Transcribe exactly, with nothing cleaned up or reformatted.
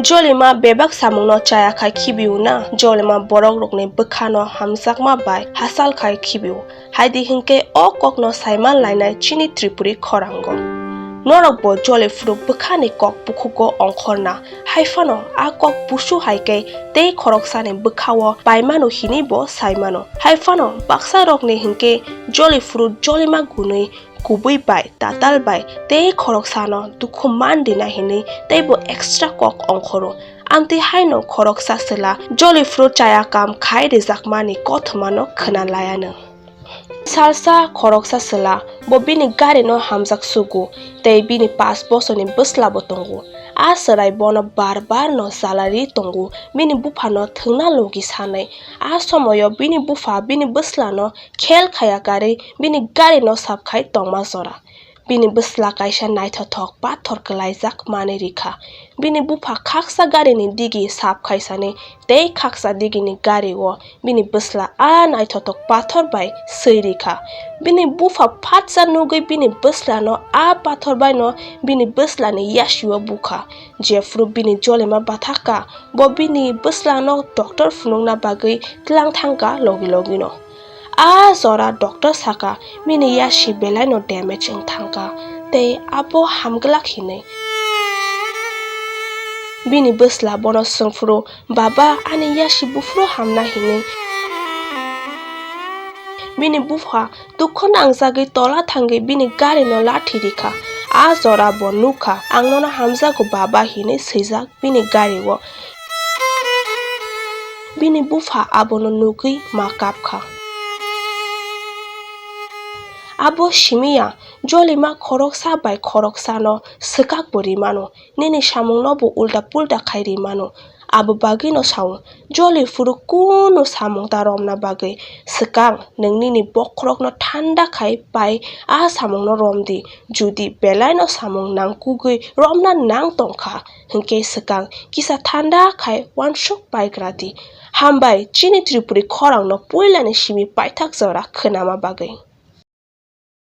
Jolima bebak samungno chaya khai khibiu na, jolima borok rokni bwkhano hamjakma bai hachal khai khibiu. Haidi hinkhe o kokno saiman lainai chini Tripuri khorango. Norokbo joli phuru bwkhani kok bukhugo ongkhorna, haiphano a kok busu hai khe tei khoroksani bwkhao paimano hinwi bo saimano. Haiphano baksa rokni hinkhe joli phuru jolima gunwi kubui bai, tatal bai tei khoroksano dukhu man rina hinwi teibo extra kok ongkhoro. Amtwi haino khoroksa chwla joli phuru chaya kam khai rijakmani kothomano khwna layano. Salsa khoroksa chwla bo bini garino hamjak sugo tei bini pash bosorni bwslabo tongo. A chwrai bono bar bar no salary tongo, bini buphano thwngna logi sanai. A somoyo bini bupha bini bwslano khel khaya karwi bini garino sap khai tongma jora. Bini bwsla kaisa naithothok pathor kwlaijak manwi rikha. Bini bupha khaksa garini digi sap khaisani tei khaksa digini gario bini bwsla a naithothok pathor bai swi rikha. Bini bupha phatsa nugwi bini bwslano a pathor baino bini bwslani yasio bukha. Jephru bini jolima bathakha, bo bini bwslano doctor phunukna bagwi tlang thangkha logi logino. A jora doctor saka, bini yasi belaino damage wng thangkha, tei abo hamglak hinwi. Bini bwsla bono swngphuru, "Baba, ani yasi buphuru hamna?" hinwi. Bini bupha dukhu nangjagwi tola thangwi bini garino lathi rikha. A jora bo nukha, "Ang nono hamjago, Baba," hinwi swijak bini gario. Bini bupha abono nugwi ma kapkha. Abo simiya, jolima khoroksa bai khoroksano swkakbo rimano, nini samungno bo ulta pulta khai rimano. Abo bagwino sao, joli phuru kunu samung ta romna bagwi swkang nwng nini bokhorokno thanda khai pai a samungno romdi. Judi belaino samung nangkukgwi romna nang tongkha, hinkhe swkang kisa thanda khai uansuk paigra di. Hambai chini Tripuri khorangno puilani simi paithak jora khwnama bagwi.